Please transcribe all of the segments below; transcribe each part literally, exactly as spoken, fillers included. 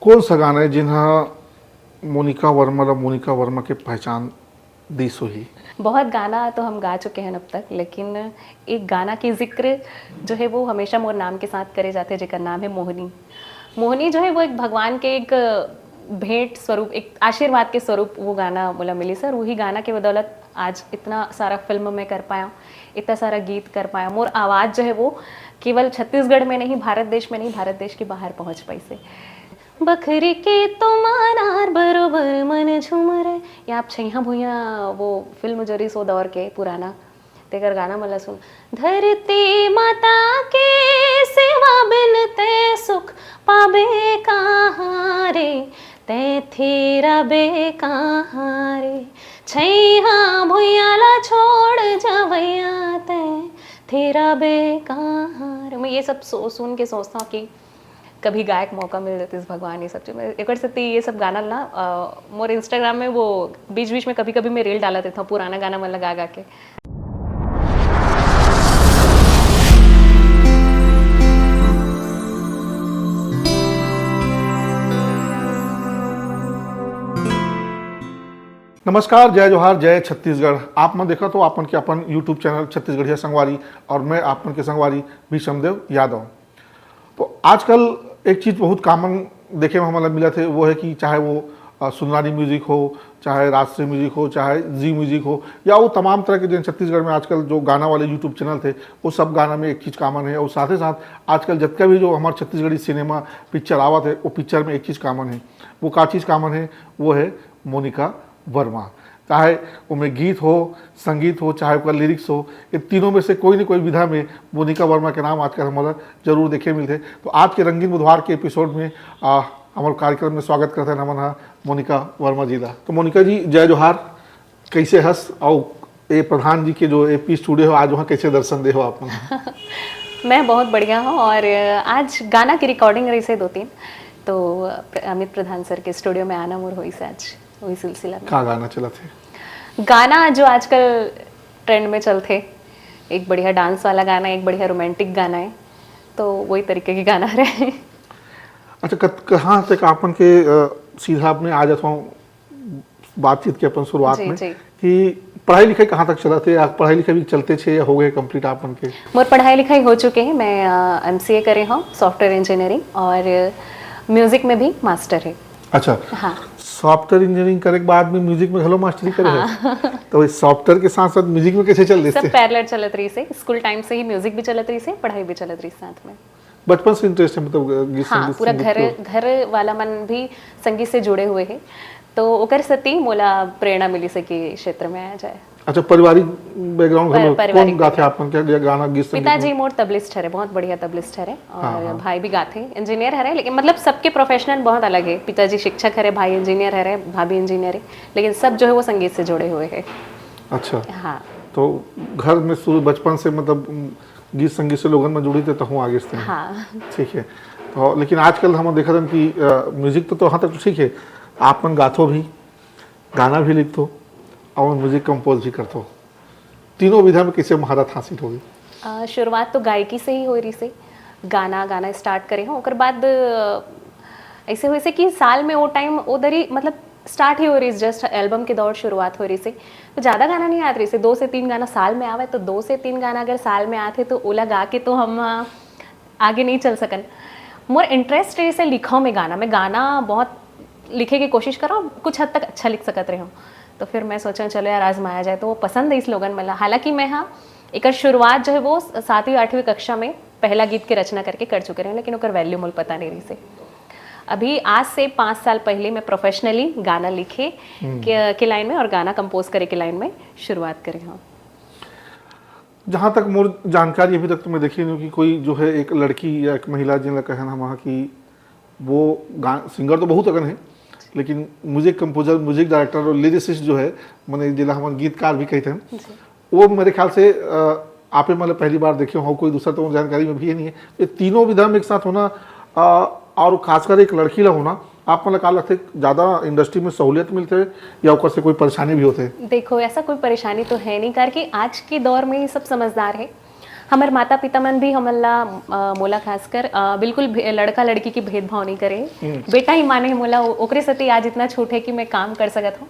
कौन सा गाना है जिन्हा मोनिका वर्मा ला मोनिका वर्मा के पहचान दिस होही? बहुत गाना तो हम गा चुके हैं अब तक, लेकिन एक गाना की जिक्र जो है वो हमेशा मोर नाम के साथ करे जाते, जेकर नाम है मोहनी। मोहनी जो है वो एक भगवान के एक भेंट स्वरूप, एक आशीर्वाद के स्वरूप वो गाना मोला मिलिस हे। वही गाना के बदौलत आज इतना सारा फिल्म में कर पाया, इतना सारा गीत कर पाया। मोर आवाज़ जो है वो केवल छत्तीसगढ़ में नहीं, भारत देश में नहीं, भारत देश के बाहर पहुँच पाइस हे। बखरी के तो मानार बरोबर मन झूमर। या आप छैहा भुइया वो फिल्म जो रिस ओ दौर के पुराना, तेकर गाना मन ला सुन। धरती माता के सेवा बिन तै सुख पाबे कहाँ रे, तै थेराबे कहाँ रे। छैहा भुइया ला छोड़ जवैया, तै थेराबे कहाँ रे। मैं ये सब सो-, सुन के सोचता हूँ कि कभी गायक मौका मिल जातिस भगवान, ये सब चीज। मैं एकर सेती ये सब गाना ला, अ, मोर Instagram में वो बीच-बीच में कभी-कभी मैं reel डालत रहता हूँ, पुराना गाना मन ला गा-गा के। नमस्कार, जय जोहार, जय छत्तीसगढ़। आप मन देखत हो आपन के अपन YouTube channel छत्तीसगढ़िया संगवारी और मैं आपन के संगवारी भीषम देव यादव। तो आजकल एक चीज बहुत common देखे में हमन ला मिलत हे, वो है कि चाहे वो, अ, सुंदरानी music हो, चाहे राजश्री music हो, चाहे Zee Music हो, या वो तमाम तरह के जो छत्तीसगढ़ में आजकल जो गाना वाले YouTube channel थे, वो सब गाना में एक चीज common है। और साथ ही साथ आजकल जितना भी जो हमारे छत्तीसगढ़ी सिनेमा पिक्चर आवत है, वो पिक्चर में एक चीज common है। वो का चीज common है? वो है मोनिका वर्मा। चाहे ओमे गीत हो, संगीत हो, चाहे ओकर lyrics हो, ये तीनों में से कोई न कोई विधा में मोनिका वर्मा के नाम आजकल हमला जरूर देखे मिलथे। तो आज के रंगीन बुधवार के episode में, आ, हमर कार्यक्रम में स्वागत करथन हमन ह मोनिका वर्मा जी ला। तो मोनिका जी, जय जोहार, कैसे हस? अउ ए प्रधान जी के जो ए पी studio हो, आज वहाँ कैसे दर्शन दे हो आप मन? मैं बहुत बढ़िया हूँ और आज गाना की recording रहिस हे दो तीन, तो प्र-, अमित प्रधान सर के studio में आना मोर होइस हे आज। वही सिलसिला में। का गाना चलत हे? गाना जो आजकल trend में चलथे, एक बढ़िया dance वाला गाना है, एक बढ़िया romantic गाना है, तो वही तरीके के गाना रहे। अच्छा, कत-, कहाँ तक आपन के, अ, सीधा अपने आ जात हूँ बातचीत के अपन शुरुआत जी, में जी। कि पढ़ाई लिखाई कहाँ तक चलत हे, या पढ़ाई लिखाई भी चलते छे या हो गए complete आपन के? मोर पढ़ाई लिखाई हो चुके हे, मैं, अ, M C A करे हूँ, software engineering, और music में भी master है। अच्छा। हाँ। Software engineering करे के बाद में music में घलो mastery करे हाँ। है? तो इस software के साथ साथ music में कैसे चल रहे सब थे? Parallel चलत रहिस हे, school time से ही music भी चलत रहिस हे, पढ़ाई भी चलत रहिस साथ में। बचपन से interest है, मतलब, गीत हाँ, संगीत, पूरा संगीत घर, के? घर वाला मन भी संगीत से जुड़े हुए हैं, तो ओकर सेती मोला प्रेरणा मिलिस हे कि क्षेत्र में आया जाए। अच्छा, पारिवारिक background पर-, घलो, पारिवारिक कौन गाथे background। आपन के, या गाना, गीत संगीत पिताजी में? मोर तबलिस्ट हरे, बहुत बढ़िया तबलिस्ट हरे, और हाँ, हाँ। भाई भी गाथे, engineer हरे, लेकिन मतलब सबके professional बहुत अलग है। पिताजी शिक्षक हरे, भाई engineer हरे, भाभी engineer है, लेकिन सब जो है वो संगीत से जुड़े हुए हैं। अच्छा। हाँ। तो घर में शुरू बचपन से, मतलब, गीत संगीत से लोगन में जुड़ी थे, तहूँ आगे से। हाँ। ठीक है। तो लेकिन आजकल हम देखत हन कि, अ, music तो, तो वहाँ तक तो ठीक है, आप मन गाथो भी, गाना भी लिखथो और music compose भी करथो। तीनों विधा में कैसे महारत हासिल होगी? अ, शुरुआत तो गायकी से ही हो रही से, गाना, गाना start करे हूँ, ओकर बाद, अ, ऐसे हुए से कि साल में वो time, वो दरी, मतलब, start ही हो रही, just album के दौर शुरुआत हो रही से, तो ज़्यादा गाना नहीं आत रही से, दो से तीन गाना साल में आवे, तो दो से तीन गाना अगर साल में आते तो ओला गा के तो हम, अ, आगे नहीं चल सकन। मोर interest रही से लिखो में गाना, मैं गाना बहुत लिखे की कोशिश करो, कुछ हद तक अच्छा लिख सकत रहे हो। तो फिर मैं सोचा, चलो यार, आजमाया जाए। तो वो पसंद है इस लोगन मला। हालांकि मैं, हाँ, एकर शुरुआत जो है वो सातवीं आठवीं कक्षा में पहला गीत के रचना करके कर चुके रहे, लेकिन ओकर value मोल पता नहीं रही से। अभी आज से पाँच साल पहले मैं professionally गाना लिखे हम्म। के, के line में और गाना compose करे के line में शुरुआत करे हूँ। जहाँ तक मोर जानकारी अभी तक तो मैं देखी नहीं कि कोई जो है एक लड़की या एक महिला जिन कहन हम कि वो गा-, singer तो बहुत अकन है, लेकिन music composer, music director और lyricist जो है, माने जिला हमन गीतकार भी कहते हैं, जी। वो मेरे ख्याल से, अ, आपे मतलब पहली बार देखे हो, कोई दूसरा तो जानकारी में भी ये नहीं है। ये तीनों विधा में एक साथ होना, अ, और खासकर एक लड़की ला होना, आप मन ला का लगथे, ज्यादा industry में सहूलियत मिलथे या ओकर से कोई परेशानी भी होथे? देखो, ऐसा कोई परेशानी तो है नहीं, करके आज के दौर में ये सब समझदार है। हमर माता पिता मन भी हमन ला, अ, मोला खासकर, अ, बिल्कुल भी लड़का लड़की के भेदभाव नहीं करे। हम्म। बेटा ही माने हे मोला, ओ-, ओकरे सेती आज इतना छूट है कि मैं काम कर सकत हूँ।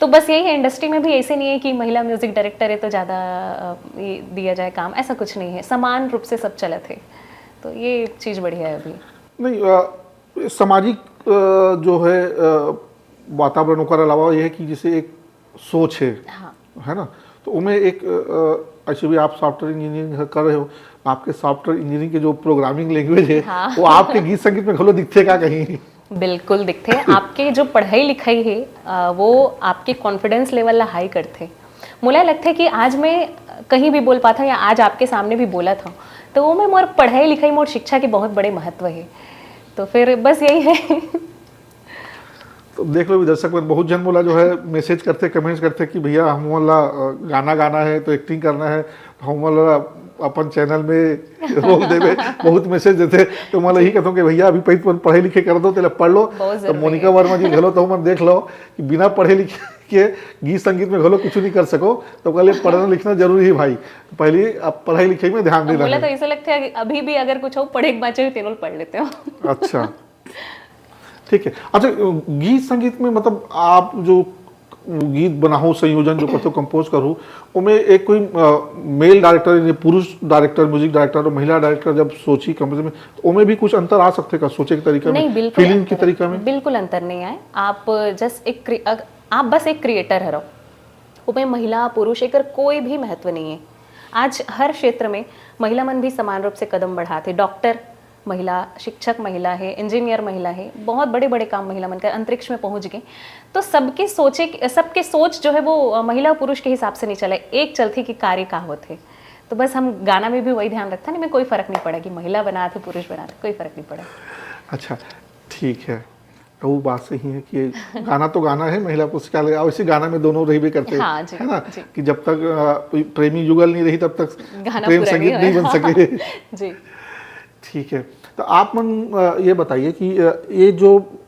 तो बस यही है, इंडस्ट्री में भी ऐसे नहीं है कि महिला म्यूजिक डायरेक्टर है तो ज़्यादा, अ, ये दिया जाए काम, ऐसा कुछ नहीं है, समान रूप से सब चलत है। तो ये चीज़ बढ़िया है अभी। नहीं, अ, सामाजिक, अ, जो है, अ, वातावरण, ओकर अलावा ये है कि जैसे एक सोच है, हाँ। है ना? तो ओमे एक, अ, अ, ऐसे भी आप सॉफ्टवेयर इंजीनियरिंग कर रहे हो, आपके सॉफ्टवेयर इंजीनियरिंग के जो प्रोग्रामिंग लैंग्वेज है, हाँ। वो आपके गीत संगीत में घलो दिखथे का कहीं? बिल्कुल दिखथे। आपके जो पढ़ाई लिखाई है, अ, वो आपके कॉन्फिडेंस लेवल ला हाई करथे। मोला लगथे कि आज मैं कहीं भी बोल पाता हूँ या आज आपके सामने भी बोला था, तो वो मैं मोर पढ़ाई लिखाई, मोर शिक्षा के बहुत बड़े महत्व है। तो फिर बस यही है। तो देख लो भी दर्शक मन, बहुत झन मोला जो है मैसेज करथे, कमेंट्स करथे कि भैया हमन ला, अ, गाना गाना है तो एक्टिंग करना है, तो हमन ला अपन चैनल में रोल देवे, बहुत मैसेज देथे। तो मैं यही कहता हूँ कि भैया अभी पहले तुमन पढ़ाई लिखाई कर दो, तेला पढ़ लो। बहुत तो जरूरी मोनिका है। वर्मा जी घलो तो हमन देख लो कि बिना पढ़े लिखे के गीत संगीत में घलो कुछ नहीं कर सको, तो कहले पढ़ना लिखना जरूरी है भाई। तो पहले आप पढ़ाई लिखाई में ध्यान अब देना मोला है। तो ऐसे लगता है कि अभी भी अगर कुछ हो पढ़े के बाचे, तेनों पढ़ लेते हो। अच्छा, ठीक है। अच्छा, गीत संगीत में मतलब आप जो गीत बनाओ, संयोजन जो करते हो, कंपोज करो, ओमे एक कोई, अ, मेल डायरेक्टर, यानी पुरुष डायरेक्टर, म्यूजिक डायरेक्टर और महिला डायरेक्टर जब सोची कंपोज में, तो ओमे भी कुछ अंतर आ सकते का सोचे के तरीका में, नहीं, बिल्कुल फीलिंग अंतर के तरीका में? बिल्कुल अंतर नहीं आए। आप जस्ट एक क्रि-, अग-, आप बस एक क्रिएटर हरो, ओमे महिला, पुरुष, एकर कोई भी महत्व नहीं है। आज हर क्षेत्र में महिला मन भी समान रूप से कदम बढ़ाथे। डॉक्टर महिला, शिक्षक महिला है, इंजीनियर महिला है, बहुत बड़े-बड़े काम महिला मन कर, अंतरिक्ष में पहुँच गए। तो सबके सोचे, सबके सोच जो है वो, अ, महिला और पुरुष के हिसाब से नहीं चले, एक चलथे कि कार्य का होथे। तो बस हम गाना में भी वही ध्यान रखथन, एमे कोई फर्क नहीं पड़े कि महिला बनाथे, पुरुष बनाथे, कोई फर्क नहीं पड़े। अच्छा, ठीक है, वो बात सही है कि गाना तो गाना है, महिला पुरुष का अलग, और इसी गाना में दोनों रहबे करते हैं, हाँ जी, है ना? जी। कि जब तक, अ, कोई प्रेमी युगल नहीं रही, तब तक गाना प्रेम पूरा संगीत नहीं नहीं बन होया। सके। जी। ठीक है, तो आप मन, अ, ये बताइए कि, अ, ये जो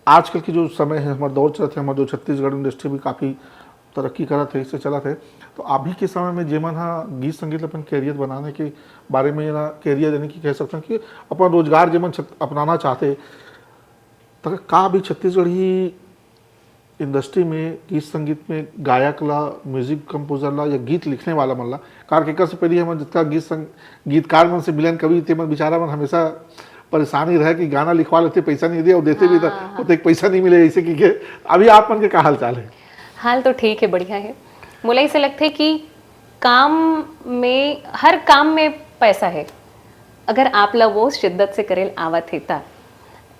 आजकल के जो समय है, हमार दौर चलत है, हमार जो छत्तीसगढ़ इंडस्ट्री भी काफ़ी तरक्की करत है, इससे चलत है, तो अभी के समय में जेमन हा गीत संगीत अपन कैरियर बनाने के बारे में ना, कैरियर यानी कि कह सकते हैं कि अपन रोजगार जेमन छत-, अपनाना चाहते, तो का अभी छत्तीसगढ़ी इंडस्ट्री में गीत संगीत में गायक ला, म्यूजिक कंपोजर ला या गीत लिखने वाला मन ला, कार के एकर से पहले हमन जितना गीत संग-, गीतकार मन से मिलन कभी, ते मन बेचारा मन हमेशा परेशानी रहे कि गाना लिखवा लेते, पैसा नहीं दे और देते भी था, हाँ, हाँ। तो एक पैसा नहीं मिले, ऐसे कि के, अभी आप मन के का हाल चाल है? हाल तो ठीक है, बढ़िया है। मोला ऐसे लगथे कि काम में, हर काम में पैसा है, अगर आप ला वो शिद्दत से करेल आवत हे त,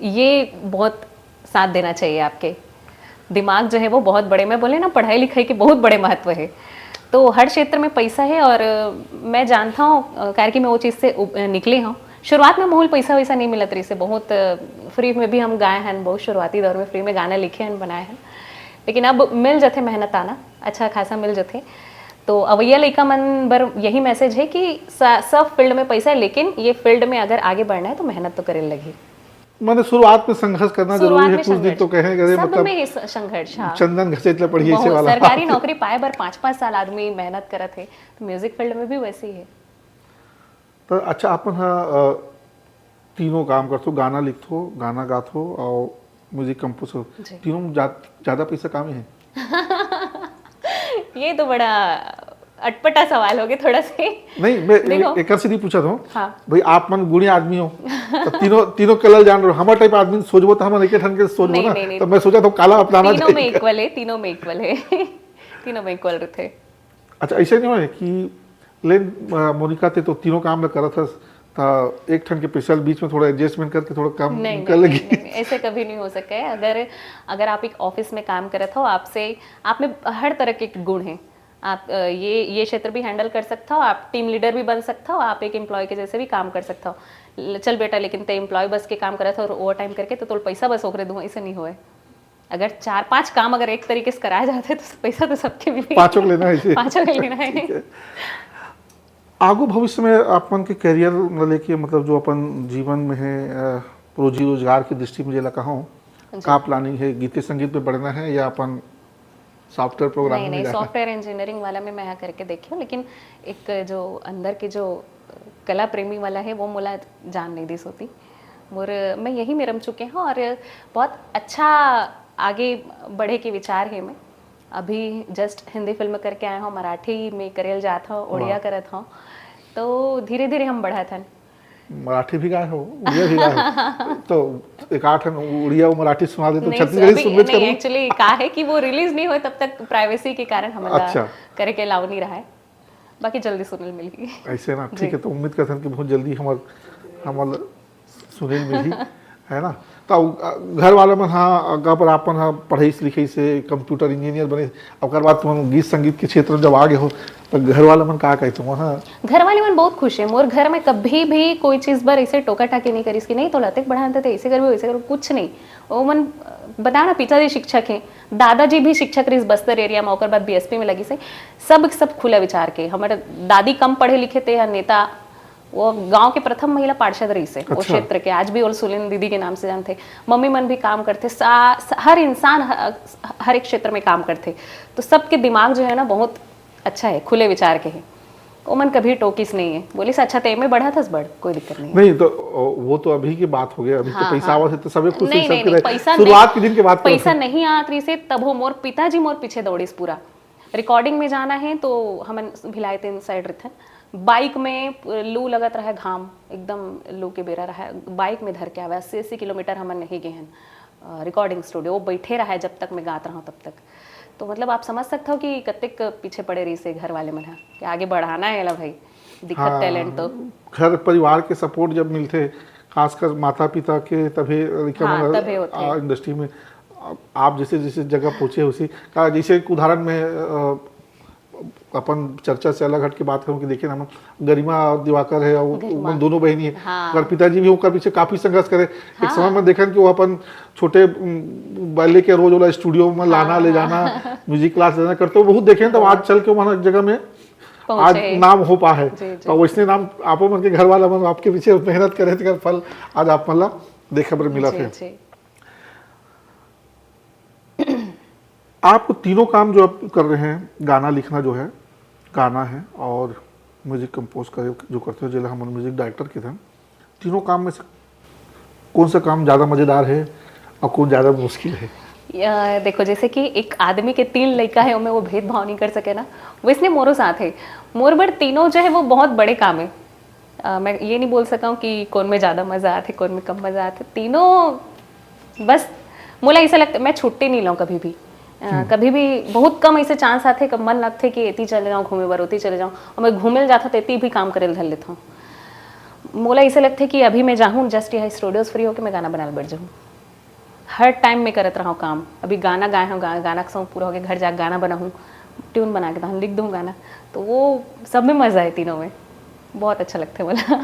ये बहुत साथ देना चाहिए आपके। दिमाग जो है वो बहुत बड़े, मैं बोले ना, पढ़ाई लिखाई के बहुत बड़े महत्व है। तो हर क्षेत्र में पैसा है और, अ, मैं जानता हूँ, अ, काहे कि मैं वो चीज़ से उब-, अ, निकले हूँ। शुरुआत में माहौल पैसा वैसा नहीं मिलत रहिसे, बहुत, अ, फ्री में भी हम गाए हैं, बहुत शुरुआती दौर में फ्री में गाना लिखे हैं, बनाए हैं, लेकिन अब मिल जथे मेहनताना, अच्छा खासा मिल जथे। तो अवैया लइका मन बर यही मैसेज है कि स-, सब फील्ड में पैसा है, लेकिन ये फील्ड में अगर आगे बढ़ना है तो मेहनत तो करे लगही। माने शुरुआत में संघर्ष करना शुरुआत जरूरी है, में कुछ दिन संघर्ष। तो कहे, अरे सब मतलब में ही स-, संघर्ष, हाँ। चंदन घसेट ले पढ़िए, ऐसे बहुत, वाला। सरकारी नौकरी पाए बर पाँच पाँच साल आदमी मेहनत करत है, तो म्यूजिक फील्ड में भी वैसे ही है। तो अच्छा, अपन हा, अ, तीनों काम करथो, गाना लिखथो, गाना गाथो और म्यूजिक कंपोज करो। जी। तीनों में जा-, ज्यादा पैसा काम है? ये तो बड़ा अटपटा सवाल हो गया थोड़ा से। नहीं, मैं देखो। ए-, एकर से नहीं पूछा था। हाँ। भाई, आप मन गुणी आदमी हो, तो तीनों, तीनों कलर जान रहे हो। हमारे टाइप आदमी सोचबो तो हम एक ठन के सोचबो नहीं, ना, नहीं, नहीं। तो मैं सोचा था काला अपनाना तीनों में चाहिए। इक्वल है, तीनों में इक्वल है। तीनों में इक्वल रहते। अच्छा, ऐसे नहीं होय कि लेन, अ, मोनिका, ते तो तीनों काम ल करत हस, त एक ठन के पैसा ल बीच में थोड़ा एडजस्टमेंट करके थोड़ा कम नहीं, कर नहीं, लेगी। नहीं, नहीं, ऐसे कभी नहीं हो सके। अगर, अगर आप एक ऑफिस में काम करत हो, आपसे, आप में हर तरह के गुण हैं। आप, अ, ये, ये क्षेत्र भी हैंडल कर सकते हो, आप टीम लीडर भी बन सकते हो, आप एक एम्प्लॉय के जैसे भी काम कर सकते हो। ल-, चल बेटा, लेकिन ते एम्प्लॉय बस के काम करत हो और ओवर टाइम करके, तो तोल पैसा बस ओकरे दूँ, ऐसे नहीं होए। अगर चार पांच काम अगर एक तरीके से कराए जाते, तो पैसा तो सबके मिले। पांचों को लेना है जी। पांचों को लेना है। ठीक है। आगू भविष्य में आप मन के करियर न लेके, मतलब, जो अपन जीवन में है, अ, रोजी रोजगार की दृष्टि में जेला कहूँ, जी। का प्लानिंग है? गीते संगीत में बढ़ना है या अपन सॉफ्टवेयर प्रोग्राम नहीं में नहीं जाना। सॉफ्टवेयर इंजीनियरिंग वाला में मैं यहाँ करके देखी हूँ, लेकिन एक जो अंदर के जो कला प्रेमी वाला है वो मोला जान नहीं दिस होती। मोर मैं यही में रम चुके हूँ और बहुत अच्छा आगे बढ़े के विचार है। मैं अभी जस्ट हिंदी फिल्म करके आए हूँ, मराठी में करेल जात हूँ, उड़िया करत हूँ, तो धीरे धीरे हम बढ़त हन। मराठी भी गाए हो, उड़िया भी गाए हो, तो एक आठ उड़िया और मराठी सुना दे तो नहीं छत्तीसगढ़ी अभी सुनबे नहीं करूँ। एक्चुअली का है कि वो रिलीज नहीं हुए तब तक प्राइवेसी के कारण हमला अच्छा। करे के अलाउ नहीं रहा है, बाकी जल्दी सुनल मिलही। ऐसे ना ठीक है, तो उम्मीद करथन कि बहुत जल्दी हमर हमर सुनील मिलही, है ना? तो घर वाला मन हा अगर अपन हा पढ़ाई लिखाई से कंप्यूटर इंजीनियर बने, ओकर बाद तुम गीत संगीत के क्षेत्र में जब आ गए हो तो घर वाला मन का कहते हो? हाँ, घर वाले मन बहुत खुश है। मोर घर में कभी भी कोई चीज बर ऐसे टोका टाकी नहीं करिस कि नहीं तो लतिक बढ़ान थे ऐसे करबो वैसे करबो, कुछ नहीं। वो मन बताना पिताजी शिक्षक हैं, दादाजी भी शिक्षक रहिस बस्तर एरिया में, ओकर बाद बीएसपी में लगिस हे। सब सब खुला विचार के। हमर दादी कम पढ़े लिखे थे या नेता, वो गांव के प्रथम महिला पार्षद रहिस हे वो अच्छा। क्षेत्र के, आज भी ओल सुलिन दीदी के नाम से जानते। मम्मी मन भी काम करते, सा, सा, हर इंसान ह- हर एक क्षेत्र में काम करते, तो सबके दिमाग जो है ना बहुत अच्छा है, खुले विचार के है। ओमन कभी टोकिस नहीं है, बोलिस अच्छा ते में बढ़ा थस बढ़, कोई दिक्कत नहीं है। नहीं तो वो तो अभी की बात हो गई, अभी तो हाँ, पैसा हाँ। आवत है तो सबे खुश नहीं है, नहीं सबके नहीं साथ। पैसा शुरुआत नहीं, के दिन के बात करत पैसा हन। नहीं आत रही से तब हो मोर पिताजी मोर पीछे दौड़िस पूरा। रिकॉर्डिंग में जाना है तो हमन भिलाई तीन साइड रहते हैं, बाइक में लू लगत रहा, घाम एकदम लू के बेरा रहा, बाइक में धर के आवे अस्सी अस्सी किलोमीटर हमन नहीं गए हैं रिकॉर्डिंग स्टूडियो, वो बैठे रहा है जब तक मैं गात रहा हूँ तब तक। तो मतलब आप समझ सकते हो कि कतेक पीछे पड़े रही से घर वाले मन हा कि आगे बढ़ाना है ला भाई, दिखत हाँ, टैलेंट तो। घर परिवार के सपोर्ट जब मिलते, खासकर माता पिता के, तभी लड़का हाँ, मन तभी होथे। आ, इंडस्ट्री में आ, आप जैसे जैसे जगह पहुंचे उसी का, जैसे एक उदाहरण में अ, अपन चर्चा से अलग हट के बात करूं कि देखिए ना, हम गरिमा और दिवाकर है, वो गरिमा। वो दोनों बहनी है। हाँ। अगर पिताजी भी होकर पीछे काफी संघर्ष करे, एक हाँ। समय में देखन कि वो अपन छोटे उम, बैले के रोज वाला स्टूडियो में लाना हाँ, ले हाँ। जाना, म्यूजिक क्लास लेना करते, वो बहुत देखे हैं, तब आज चल के वहां जगह में आज पहुंचे। नाम हो पा है। जी, जी। तो वैसने नाम आप मन के घर वाला मन आपके पीछे मेहनत करे, तेकर फल आज आप मन ला देखे बर मिला जी, थे। जी। आपको तीनों काम जो आप कर रहे हैं, गाना लिखना जो है, गाना है और म्यूजिक कंपोज कर जो करते हो, जेला हम म्यूजिक डायरेक्टर के थे, तीनों काम में से कौन सा काम ज़्यादा मज़ेदार है और कौन ज़्यादा मुश्किल है? या, देखो, जैसे कि एक आदमी के तीन लइका है, ओमे वो भेदभाव नहीं कर सके ना, वैसने मोरो साथ है। मोर बर तीनों जो है वो बहुत बड़े काम है। अ, मैं ये नहीं बोल सका हूँ कि कौन में ज़्यादा मज़ा आते, कौन में कम मज़ा आते। तीनों बस मोला ऐसा लगता है, मैं छुट्टी नहीं लूँ कभी भी। अ, कभी भी बहुत कम ऐसे चांस आते, कब मन लगते कि एती चले जाऊँ घूमे बर, ओती चले जाऊँ, और मैं घूमे ल जाता तो एती भी काम करे ल धर लेता हूँ। मोला ऐसे लगते कि अभी मैं जाहूँ, जस्ट यहाँ स्टूडियोज फ्री होके मैं गाना बना ल बैठ जाऊँ। हर टाइम में करत रहूँ काम। अभी गाना गाए हूँ, गा, गाना का सॉन्ग पूरा हो गया, घर जाके गाना बनाऊँ, ट्यून बना के तहन लिख दूँ गाना। तो वो सब में मज़ा है तीनों में, बहुत अच्छा लगता है बोला।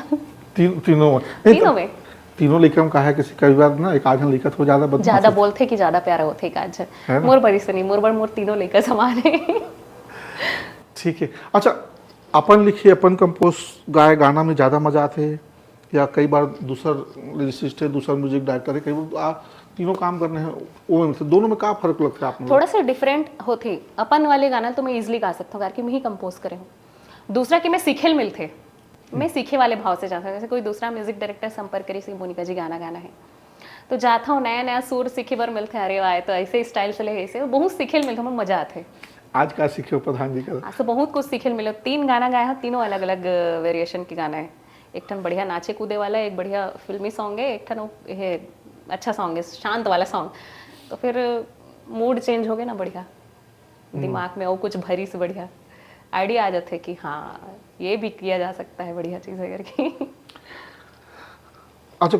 तीन तीनों में नहीं, तीनों में। तीनों लइका में कहा है किसी कई बार ना एक आध लइका थोड़ा ज़्यादा बदमाश ज़्यादा होता है। बोलते कि ज़्यादा प्यारा होते एक आज। है ना? मोर बड़ी सुनी, मोर बड़ मोर तीनों लइका समान है। ठीक है। अच्छा, अपन लिखे अपन कंपोज गाए गाना में ज़्यादा मज़ा आते है या कई बार दूसर लिरिसिस्ट है, दूसर म्यूजिक डायरेक्टर है, कई बार आप तीनों काम करने हैं, वो में से दोनों में का फर्क लगता है आप लोग? थोड़ा सा डिफरेंट होते। अपन वाले गाना तो मैं इजिली गा सकता हूँ, करके मैं ही कंपोज करे हूँ। दूसरा कि मैं सीखे ल मिलते, मैं सीखे वाले भाव से जाता हूँ। जैसे कोई दूसरा म्यूजिक डायरेक्टर संपर्क करी सी मोनिका जी गाना गाना है, तो जाता हूँ, नया नया सुर सीखे बर मिलते, अरे वाह, तो ऐसे स्टाइल से ले, ऐसे बहुत सीखे ल मिलते, मजा आते। आज का सीखे हो प्रधान जी का? आज तो बहुत कुछ सीखे ल मिलो। तीन गाना गाए हैं, तीनों अलग अलग वेरिएशन के गाना है। एक ठन बढ़िया नाचे कूदे वाला है, एक बढ़िया फिल्मी सॉन्ग है, एक ठन वो है अच्छा सॉन्ग है, शांत वाला सॉन्ग। तो फिर मूड चेंज हो गया ना, बढ़िया दिमाग में वो कुछ भरी से बढ़िया आइडिया आ जाते कि हाँ, ये भी किया जा सकता है बढ़िया चीज़ है करके। अच्छा,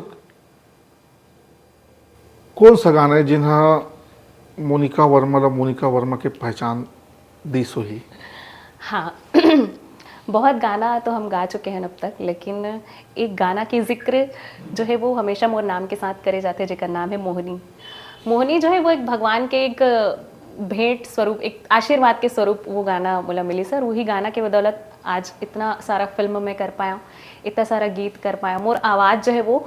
कौन सा गाना है जिन्हा मोनिका वर्मा ला मोनिका वर्मा के पहचान दीस होही? हाँ, बहुत गाना तो हम गा चुके हैं अब तक, लेकिन एक गाना की जिक्र जो है वो हमेशा मोर नाम के साथ करे जाते हैं, जेकर नाम है मोहनी। मोहनी जो है वो एक भगवान के एक भेंट स्वरूप, एक आशीर्वाद के स्वरूप वो गाना मोला मिली सर। वही गाना के बदौलत आज इतना सारा फिल्म मैं कर पाया, इतना सारा गीत कर पाया। मोर आवाज़ जो है वो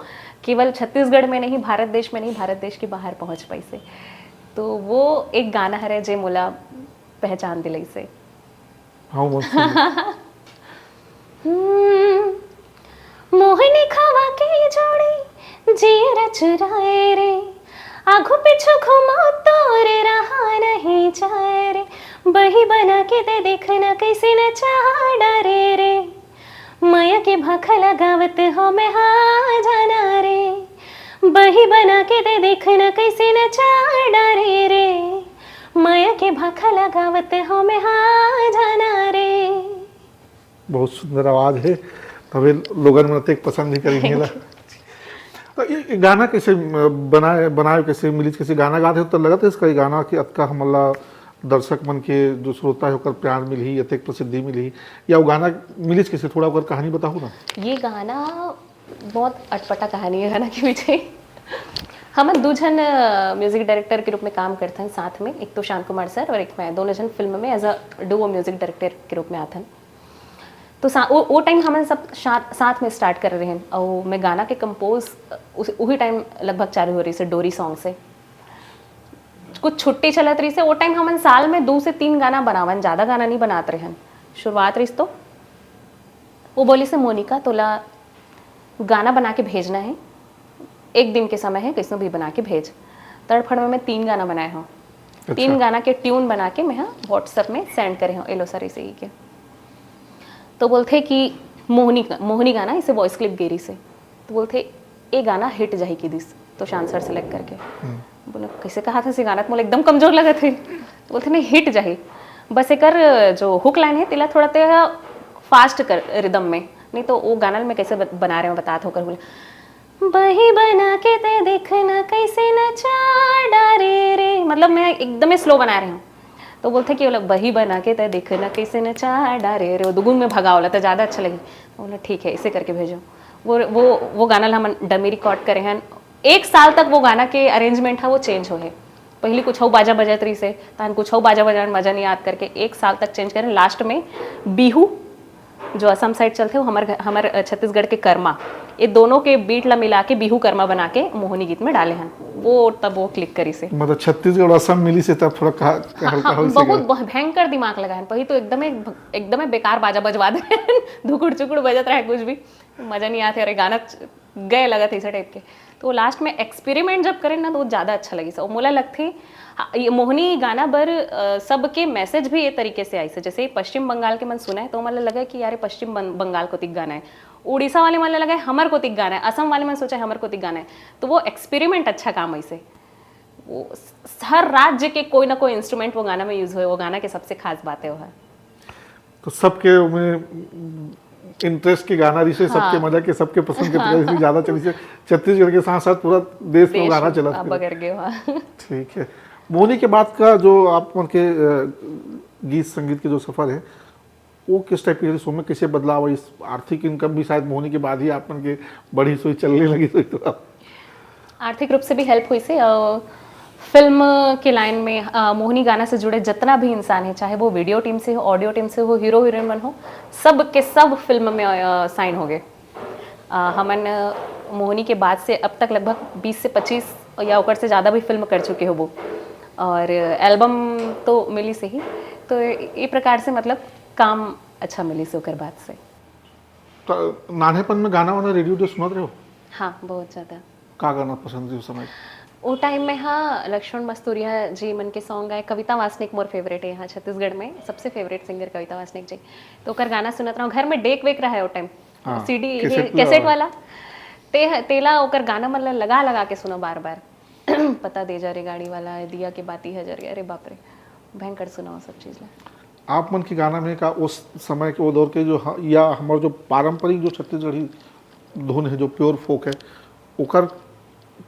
केवल छत्तीसगढ़ में नहीं, भारत देश में नहीं, भारत देश के बाहर पहुँच पाई से। तो वो एक गाना हरे जे मोला पहचान दिलाइसे। हाँ, मस्त। हम्म, मोहनी खवा के जोड़ी जियरा चुराए रे, आगू पीछू घुमा तोरे रहा नहीं जाए रे, बही बना के ते देखना कैसे नचा डारे रे, मया के भाखा लगावत हो मैं हा जाना रे, बही बना के ते देखना कैसे नचा डारे रे, मया के भाखा लगावत हो मैं हा जाना रे। बहुत सुंदर आवाज है, तबे लोगन मन अतेक पसंद ही करिन एला। तो ये, ये गाना कैसे, अ, बनाए, बनाए कैसे, मिलिस कैसे? गाना गात हे तो लगत हे इसका ये गाना कि अतका हमला दर्शक मन के जो श्रोता है ओकर प्यार मिलही, अतेक प्रसिद्धि मिलही, या वो गाना मिलिस कैसे? थोड़ा ओकर कहानी बताहू ना। ये गाना बहुत अटपटा कहानी है गाना के पीछे। हमन दू झन म्यूजिक डायरेक्टर के रूप में काम करथन साथ में, एक तो शांत कुमार सर और एक मैं, दोनों झन फिल्म में as a duo music director के रूप में आथन। तो सा, वो, वो टाइम हमन सब साथ, साथ में स्टार्ट करे रहेन और मैं गाना के कंपोज उस, उही टाइम लगभग चालू हो रहिसे डोरी सॉन्ग से। कुछ छुट्टी चलत रहिसे, वो टाइम हमन साल में दो से तीन गाना बनावन, ज़्यादा गाना नहीं बनात रहेन। शुरुआत रहिस तो वो बोलिसे, मोनिका, तोला गाना बना के भेजना है, एक दिन के समय है, कैसनो भी बना के भेज। तड़फड़ में मैं तीन गाना बनाए हूँ। अच्छा। तीन गाना के ट्यून बना के मैं व्हाट्सएप में सेंड करे हूँ, एलो सर इसे ही के। तो बोलथे कि मोहनी, मोहनी गाना, इसे वॉइस क्लिप गे रहिसे। तो बोलथे, "ए गाना हिट जाही," कहि दिस, तो शान सर सिलेक्ट करके। बोला, "कैसे कहाथस ये गाना? मोला एकदम कमजोर लगत हे।" तो बोलथे, "नहीं, हिट जाही, बस एकर जो हुक लाइन है, तेला थोड़ा ते फास्ट कर रिदम में, नहीं तो वो गाना ल मैं कैसे ब-, बना रहे हूँ, बतात हों," कर बोला, "बही बना के ते देखना कैसे नचा डारे रे।" मतलब मैं एकदम ही स्लो बना रही हूँ। तो बोलथे कि वो लोग, "बही बना के ते देखना कैसे नचा डारे रे," वो दुगुन में भगा वाला तो ज़्यादा अच्छा लगी। बोला, "ठीक है, इसे करके भेजो।" वो वो वो गाना ला हमन डमी रिकॉर्ड करे हन। एक साल तक वो गाना के अरेंजमेंट है, वो चेंज होहे। पहली कुछ हऊ बाजा बजत रहिसे, तान कुछ हऊ बाजा बजान मजा नहीं आत करके एक साल तक चेंज करें। लास्ट में बिहू, जो असम साइड चलथे, वो हमर घ-, हमर, अ, छत्तीसगढ़ के कर्मा, ये दोनों के बीट ला मिला के बिहू कर्मा बना के मोहनी गीत में डाले हन। वो तब वो क्लिक करिसे। मतलब छत्तीसगढ़ असम मिलिसे तब थोड़ा कहा, कहा, हाँ, कहा हाँ, होइसे बहुत, क्या? बहुत भयंकर दिमाग लगाए हन। पहली तो एकदमे, एकदमे बेकार बाजा बजवा दे, धुकुड़ चुकुड़ बजत रहे, कुछ भी मजा नहीं आते। अरे गाना च-, गए लगत ऐसे टाइप के। तो लास्ट में एक्सपेरिमेंट जब करें ना, तो वो ज़्यादा अच्छा लगिस। और मोला लगथे, हाँ, ये मोहनी गाना बर, अ, सबके मैसेज भी ये तरीके से आइसे। जैसे पश्चिम बंगाल के मन सुना है, तो मतलब लगा कि यार, ये पश्चिम बं-, बंगाल कोतिक गाना है, उड़ीसा वाले मन लगा है हमर कोतिक गाना है, असम वाले मन सोचा है हमर कोतिक गाना है। तो वो एक्सपेरिमेंट अच्छा काम ऐसे, वो स-, हर राज्य के कोई ना कोई इंस्ट्रूमेंट वो गाना में यूज हुए, वो गाना के सबसे खास बात है वो है। तो सबके में इंटरेस्ट के गाना रहिसे, सबके हाँ। मजा के, सबके पसंद के, प्रकार से ज्यादा चलिसे। छत्तीसगढ़ के साथ साथ पूरा देश में देश गाना में चला आप फिर। बगर गए वहाँ। ठीक है, मोहनी के बाद का जो आप मन के, अ, गीत संगीत के जो सफर है, वो किस टाइप के रहिस? ओमे कैसे बदलाव आइस? आर्थिक इनकम भी शायद मोहनी के बाद ही आप मन के बढ़िस होही, चलने लगिस होही तो आप आर्थिक रूप से भी हेल्प होइसे। अ, फिल्म के लाइन में, अ, मोहनी गाना से जुड़े जितना भी इंसान है, चाहे वो वीडियो टीम से हो, ऑडियो टीम से हो, हीरो हीरोइन मन हो, सब के सब फिल्म में, अ, साइन हो गए। अ, हमन, अ, मोहनी के बाद से अब तक लगभग बीस से पच्चीस या ओकर से ज़्यादा भी फिल्म कर चुके हो वो, और एल्बम तो मिलिसे ही। तो ये प्रकार से मतलब काम अच्छा मिलिसे ओकर बाद से। तो नान्हेपन में गाना वाना रेडियो जो सुनत रहे हो? हाँ, बहुत ज़्यादा। का गाना पसंद रही उस समय? वो टाइम में, हाँ, लक्ष्मण मस्तूरिया जी मन के सॉन्ग आए। कविता वासनिक मोर फेवरेट है यहाँ छत्तीसगढ़ में, सबसे फेवरेट सिंगर कविता वासनिक जी। तो ओकर गाना सुनत रहूँ, घर में डेक वेक रहा है वो टाइम, हाँ, सीडी, कैसेट कैसेट वाला। वाला। ते, तेला ओकर गाना मन ला लगा लगा के सुनो बार बार। पता दे जा रे गाड़ी वाला, दिया के बाती हजर गया, अरे बाप रे, भयंकर सुना वो सब चीज़ ला। आप मन के गाना में का उस समय के, वो दौर के जो ह-, या हमारे जो पारंपरिक जो छत्तीसगढ़ी धुन है, जो प्योर फोक है, ओकर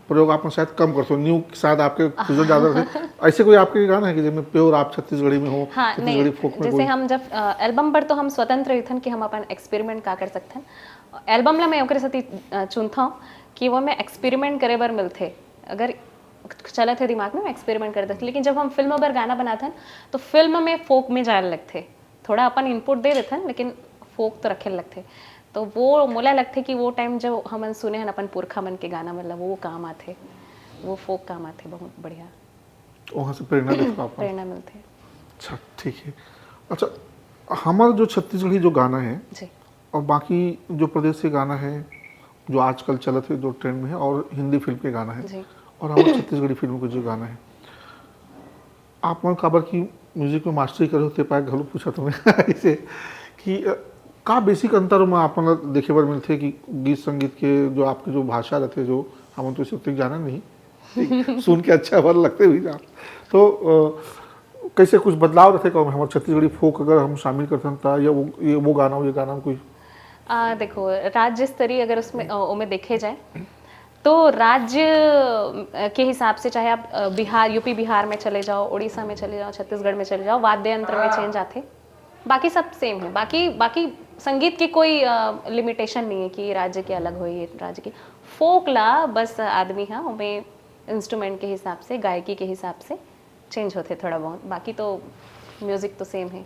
प्रयोग आप मन शायद कम करते हो, न्यू शायद आपके फ्यूजन ज़्यादा रहते। ऐसे कोई आपके गाना है कि जिसमें प्योर आप छत्तीसगढ़ी में हो, हाँ, छत्तीसगढ़ी नहीं, फोक में जैसे कोई? हम जब, अ, एल्बम पर तो हम स्वतंत्र रहिथन कि हम अपन एक्सपेरिमेंट का कर सकथन। एल्बम ला मैं ओकरे सेती, अ, चुनथौं कि वो मैं एक्सपेरिमेंट करे बर मिलथे। अगर चलत है दिमाग में, मैं एक्सपेरिमेंट कर देथन। लेकिन जब हम फिल्म बर गाना बनाथन, तो फिल्म में फोक में जाए लगथे। थोड़ा अपन इनपुट दे देथन, लेकिन फोक तो रखे लगथे। तो वो मोला लगथे कि वो टाइम जो हमन सुने हन अपन पुरखा मन के गाना, मतलब वो काम आथे, वो फोक काम आथे, बहुत बढ़िया वहाँ से प्रेरणा लेते हो आप? प्रेरणा मिलथे। अच्छा, ठीक है। अच्छा, हमारा जो छत्तीसगढ़ी जो गाना है जी। और बाकी जो प्रदेश के गाना है, जो आजकल चलत है, जो ट्रेंड में है, और हिंदी फिल्म के गाना है, जी। और हमारे छत्तीसगढ़ी फिल्म के जो गाना है, आप मन काबर की म्यूजिक में मास्टरी करे होते पाए घलो पूछा तुम्हें ऐसे कि अ, का बेसिक अंतर में आप मन देखे बर मिलथे कि गीत संगीत के जो आपके जो भाषा रहते, जो हमन तो इसे उतनी जाना नहीं, ठीक, सुन के अच्छा भर लगते भी ना, तो अ, कैसे कुछ बदलाव रहते का हमारे छत्तीसगढ़ी फोक अगर हम शामिल करते हैं, या वो, ये वो गाना हो, ये गाना में कोई आ, देखो, राज्य स्तरीय अगर उसमें अ, ओमे देखे जाए तो राज्य अ, के हिसाब से, चाहे आप अ, बिहार, यूपी बिहार में चले जाओ, उड़ीसा में चले जाओ, छत्तीसगढ़ में चले जाओ, वाद्य यंत्र में चेंज आते, बाकी सब सेम है। बाकी बाकी संगीत की कोई लिमिटेशन नहीं है कि ये राज्य के अलग हो, ये राज्य की। फोक ला बस आदमी, हाँ, ओमे इंस्ट्रूमेंट के हिसाब से, गायकी के हिसाब से चेंज होते थोड़ा बहुत, बाकी तो म्यूजिक तो सेम है।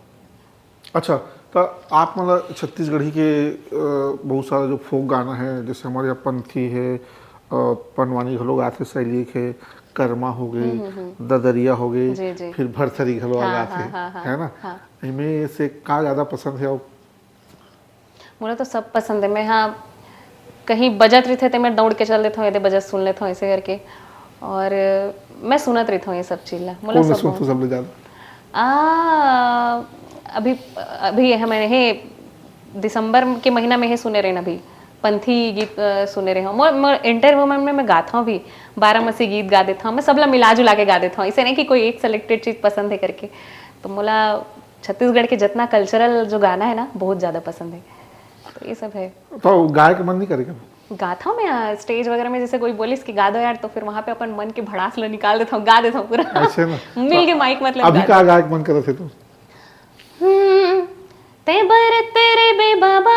अच्छा, तो आप मतलब छत्तीसगढ़ी के अ, बहुत सारा जो फोक गाना है, जैसे हमारे यहाँ पंथी है, अ, पंडवानी घलो आथे, शैली के कर्मा हो गई, ददरिया हो गई, जी, जी। फिर भरथरी घलो आ हाँ, जाथे, हाँ, हाँ, हाँ, है ना? हाँ। इनमें से का ज्यादा पसंद है? और मोला तो सब पसंद है। मैं, हाँ, कहीं बजत रहिथे ते मैं दौड़ के चल देता हूँ, यदि बजत सुन लेता हूँ ऐसे करके। और अ, मैं सुनत रहिता हूँ ये सब चीज ला। मोला कौन में सब सुनथो सबले ज्यादा? आ, अभी अभी ये मैंने हे दिसंबर के महीना में हे सुने रहे अभी पंथी गीत अ, सुने रहे हूँ। मोर, मोर इंटरव्यू में मैं गाता हूँ भी, बारामसी गीत गा देता हूँ मैं, सबला मिला जुला के गा देता हूँ। इसे नहीं कि कोई एक सिलेक्टेड चीज पसंद है करके। तो मोला छत्तीसगढ़ के जितना कल्चरल जो गाना है ना, बहुत ज्यादा पसंद है। तो ये सब है। तो गाय के मन नहीं करे कभी? गाता हूँ मैं स्टेज वगैरह में, जैसे कोई बोलिस कि गा दो यार, तो फिर वहाँ पे अपन मन के भड़ास ला निकाल देता हूँ, गा देता हूँ पूरा। ऐसे ना? मिल के माइक मतलब अभी गा का देता हूँ। गाय के मन करत है तो? हम्म, ते बरत रे बे बाबा,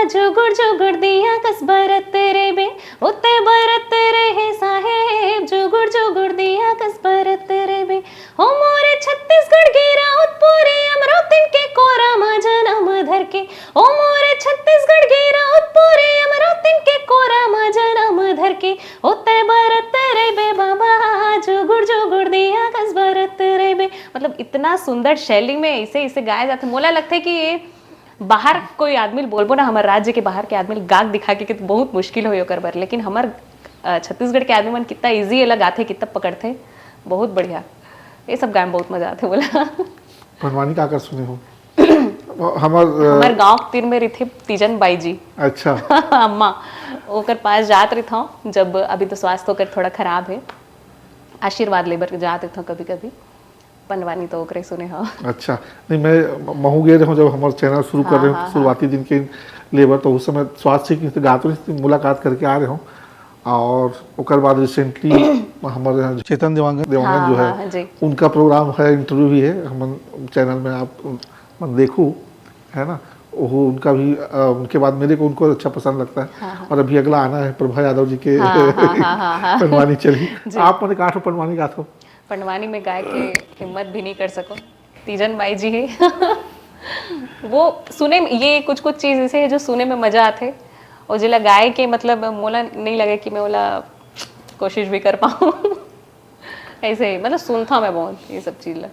जुगुड़ जुगुड़ दिया कस बरत रे बे, ओ ते बरत रे हे साहेब, जुगुड़ जुगुड़ दिया कस बरत रे बे। ओ मोरे छत्तीसगढ़ के राउतपुरी अमरौतिन के कोरा मा जनम धर के, ओ मोरे छत्तीसगढ़ के राउतपुरी अमरौतिन के कोरा मा जनम धर के, ओ ते बरत रे बे बाबा, जुगुड़ जुगुड़ दिया कस बरत रे बे। मतलब इतना सुंदर शैली में इसे इसे गाया जाता है। मोला लगता है कि ये बाहर कोई आदमी बोलबो ना, हमारे राज्य के बाहर के आदमी गाग दिखा के, कि बहुत मुश्किल हो ओकर बर, लेकिन हमार अ, छत्तीसगढ़ के आदमी मन कितना ईजी ये लगाते, कितना पकड़ते, बहुत बढ़िया। ये सब गाय में बहुत मजा आते बोला। पंडवानी का कर सुने हो? हमार अ, हमारे गांव के तीर में रहिथे तीजन बाई जी। अच्छा। अम्मा, ओकर पास जात रहिथौं जब, अभी तो स्वास्थ्य ओकर थोड़ा खराब है, आशीर्वाद लेबर जात रहिथौं कभी कभी। पंडवानी तो ओकरे सुने हो। अच्छा, नहीं, मैं महू गए रहूँ जब हमारे चैनल शुरू कर हाँ, रहे हाँ, हो शुरुआती दिन के लेबर, तो उस समय स्वास्थ्य की तो गात रही थी, मुलाकात करके आ रहे हूँ। और ओकर बाद रिसेंटली हमारे यहाँ चेतन देवांगन देवांगन हाँ, जो है, हाँ, हाँ, जी। उनका प्रोग्राम है, इंटरव्यू भी है, हम चैनल में आप मन देखू, है ना? वो उनका भी अ, उनके बाद मेरे को उनको अच्छा पसंद लगता है। हाँ, हाँ। और अभी अगला आना है प्रभा यादव जी के हाँ, हाँ, हाँ, हाँ, हाँ। पंडवानी चली। जी। आप मैंने कहा ठो पंडवानी गात हो? पंडवानी में गाय के हिम्मत भी नहीं कर सको। तीजन बाई जी है। वो सुने में, ये कुछ कुछ चीज ऐसे है जो सुने में मजा आते, और जिला गाय के मतलब मोला नहीं लगे कि मैं ओला कोशिश भी कर पाऊँ। ऐसे ही मतलब सुनता मैं बहुत ये सब चीज ला।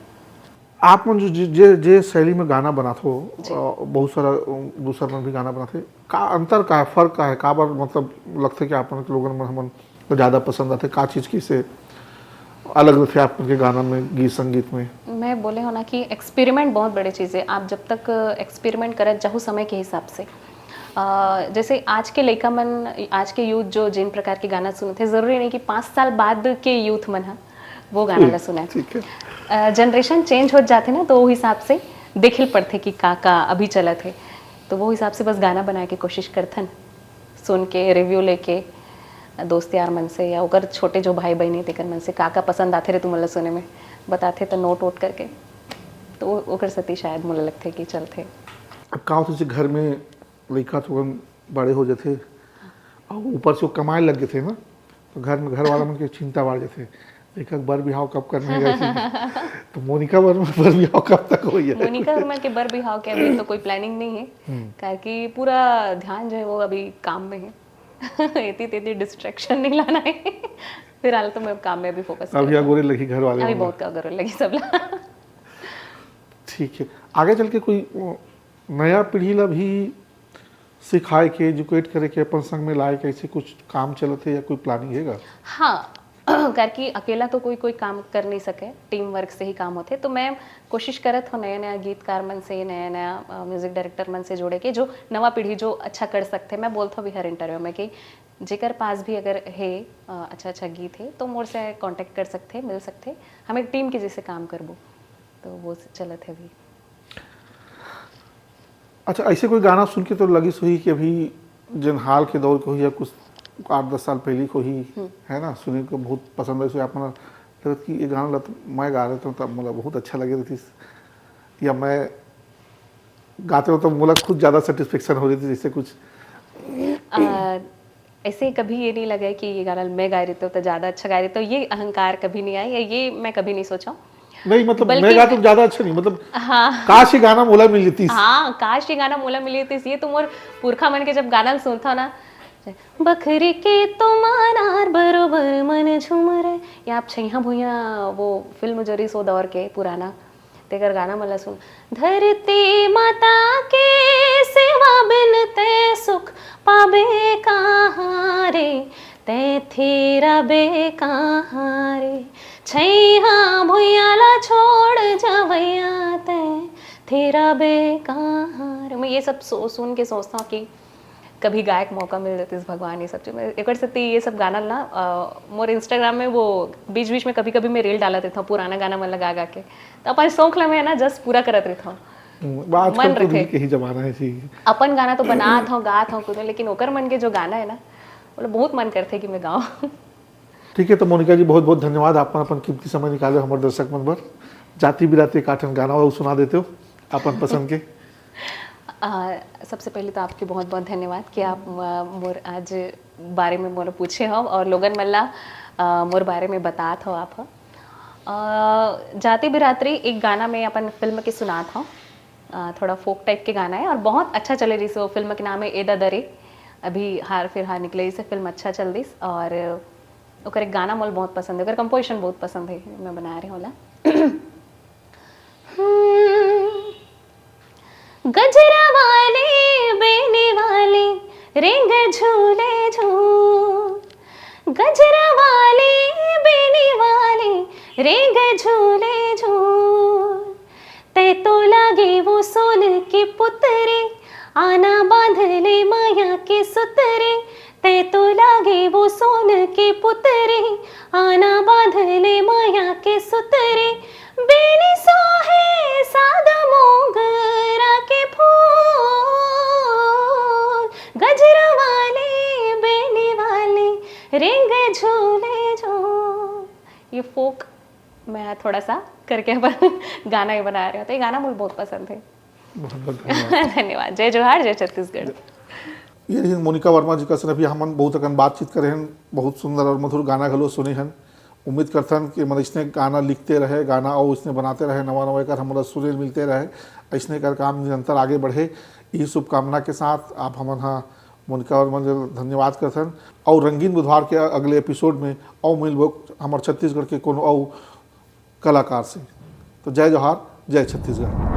आप मन जो जे, जे, जे शैली में गाना बनात हो, जी। अ, बहुत सारा अ, दूसर मन भी गाना बनाते, का अंतर का है, फर्क का है, काबर मतलब लगते कि आप मन के लोगन मन हमन को ज्यादा पसंद आते, का चीज की से अलग रहते आप मन के गाना में, गीत संगीत में? मैं बोले हो ना कि एक्सपेरिमेंट बहुत बड़ी चीज़ है। आप जब तक एक्सपेरिमेंट करत जाहू समय के हिसाब से, अ, जैसे आज के लइका मन, आज के यूथ जो जिन प्रकार के गाना सुनते, जरूरी नहीं कि पाँच साल बाद के यूथ मन ह वो गाना ला सुने। ठीक है। जनरेशन चेंज होत जाथे ना, तो वो हिसाब से देखिल पड़थे कि का का अभी चलत है, तो वो हिसाब से बस गाना बनाए के कोशिश करथन, सुन के, रिव्यू लेके, दोस्त यार मन से या ओकर छोटे जो भाई बहन हे तेकर मन से का का पसंद आथे रे तुमन ला सुने में, बताथे तो नोट वोट करके, तो ओ- ओकर सेती शायद मोला लगथे कि चलथे। अब का होथे, जैसे घर में लइका थोकन बड़े हो जाथे और ऊपर से वो कमाए लग गए थे ना, तो घर में, घर वाला मन के चिंता बढ़ जाथे, लइका के बर बिहाव कब करना है, ऐसे। तो मोनिका वर्मा बर बिहाव कब तक होई है? मोनिका वर्मा के बर बिहाव के अभी तो कोई प्लानिंग नहीं है, हम्म। काहे कि पूरा ध्यान जो है वो अभी काम में है। एती तेती डिस्ट्रैक्शन नहीं लाना है। फिलहाल तो मैं काम में अभी फोकस अभी अगोरे लगी घर वाले अभी मन। बहुत का अगोरे लगी सब ला। ठीक है, आगे चल के कोई अ, नया पीढ़ी ला भी सिखाए के, एजुकेट करे के, अपन संग में लाए के, ऐसे कुछ काम चलत है या कोई प्लानिंग है का? हाँ, करके अकेला तो कोई कोई काम कर नहीं सके, टीम वर्क से ही काम होते। तो मैं कोशिश करत हूँ नया नया गीतकार मन से, नया नया म्यूजिक डायरेक्टर मन से जुड़े के, जो नवा पीढ़ी जो अच्छा कर सकते। मैं बोलता भी हर इंटरव्यू में कि जेकर पास भी अगर है अ, अच्छा अच्छा गीत है तो मोर से कांटेक्ट कर सकते, मिल सकते। हम एक टीम के जैसे काम करबो, तो वो चलत है अभी। अच्छा, ऐसे कोई गाना सुन के तो लगिस होही कि अभी जन हाल के दौर के होही या कुछ आठ दस साल पहले के होही, है ना, सुने को बहुत पसंद है, आप मन लगत कि ये गाना ला तो मैं गा रहे तो तब मोला बहुत अच्छा लगे रहती, या मैं गाते हो तो मोला खुद ज़्यादा सेटिस्फेक्शन हो रही थी, जैसे कुछ आ, ऐसे कभी ये नहीं लगा है कि ये गाना मैं गा रही तो, तो ज़्यादा अच्छा गा रही तो, ये अहंकार कभी नहीं आया, या ये मैं कभी नहीं सोचा। नहीं, मतलब मैं बल्कि गाते तो ज़्यादा अच्छा नहीं, मतलब हाँ। काश ये गाना मोला मिल जाती। हाँ, काश ये गाना मोला मिली थी। ये तो मोर पुरखा मन के जब गाना सुनता ना, बखरी के तो मानार बरोबर मन झूम रे, या आप छैहा भुइया, वो फिल्म जो रिस वो दौर के पुराना, तेकर गाना मला सुन, धरती माता के सेवा बिन ते सुख पाबे कहाँ रे, ते थेरा बे कहाँ रे, छैहा भुइया ला छोड़ जवैया ते थेरा बे कहाँ रे। मैं ये सब सो, सुन के सोचता हूँ कि कभी गायक मौका मिल जाती भगवान, ये सब चीज। मैं एक बार सती ये सब गाना ना अ, मोर इंस्टाग्राम में वो बीच बीच में कभी कभी मैं रील डालत रहता हूँ पुराना गाना मन ला गा गा के। तो अपन शौक ला मैं ना जस्ट पूरा करत रहता हूँ। हम्म, आजकल मन तो रील रखे। के ही जमाना है जी। अपन गाना तो बनात हूँ, गात हूँ खुद, लेकिन ओकर मन के जो गाना है ना, वो बहुत मन करते कि मैं गाऊँ। ठीक है, तो मोनिका जी, बहुत बहुत धन्यवाद, आप अपन कीमती समय निकाले हमारे दर्शक मन बर। जाति बिराती एक आठन गाना और सुना देते हो अपन पसंद के। आ, सबसे पहले तो आपके बहुत बहुत धन्यवाद कि आप आ, मोर आज बारे में मोर पूछे हो और लोगन मन ला आ, मोर बारे में बतात हो आप। आ, जाति बिरातरी एक गाना में अपन फिल्म के सुनात हो। आ, थोड़ा फोक टाइप के गाना है और बहुत अच्छा चले रही। वो फिल्म के नाम है एदा दरे, अभी हार फिर हार निकले, इसे फिल्म अच्छा चल दिस और ओकर एक गाना मोल बहुत पसंद है, ओकर कंपोजिशन बहुत पसंद है, मैं बना रही हूँ ला। गजरा वाले बेनी वाले रेंग झूले झूल, गजरा वाले बेनी वाले रेंग झूले झूल, तै तो लागे वो सोन के पुतरे, आना बांध ले माया के सुतरे, तै तो लागे वो सोन के पुतरे, आना बांध ले माया के सुतरे, बेनी सोहे सादा मोगरा के फूल, गजरा वाले बेनी वाले रेंग झूले झूल। ये फोक मैं थोड़ा सा करके अपन गाना ही बना रहे हो, तो ये गाना मुझे बहुत पसंद है। बहुत बहुत धन्यवाद। धन्यवाद। जय जोहार, जय छत्तीसगढ़। ये रहिन मोनिका वर्मा जी का, अभी हमन बहुत अकन बातचीत करे हन, बहुत सुंदर और मधुर गाना घलो सुने हन। उम्मीद करथन कि मन इसने गाना लिखते रहे, गाना और इसने बनाते रहे, नवा नवा एकर हमला सुने मिलते रहे, इसने कर काम निरंतर आगे बढ़े, यही शुभकामना के साथ आप हमन हा मोनिका वर्मा जी धन्यवाद करथन। और रंगीन बुधवार के अगले एपिसोड में और मिलबो हमर छत्तीसगढ़ के कोनो और कलाकार से। तो जय जोहार, जय छत्तीसगढ़।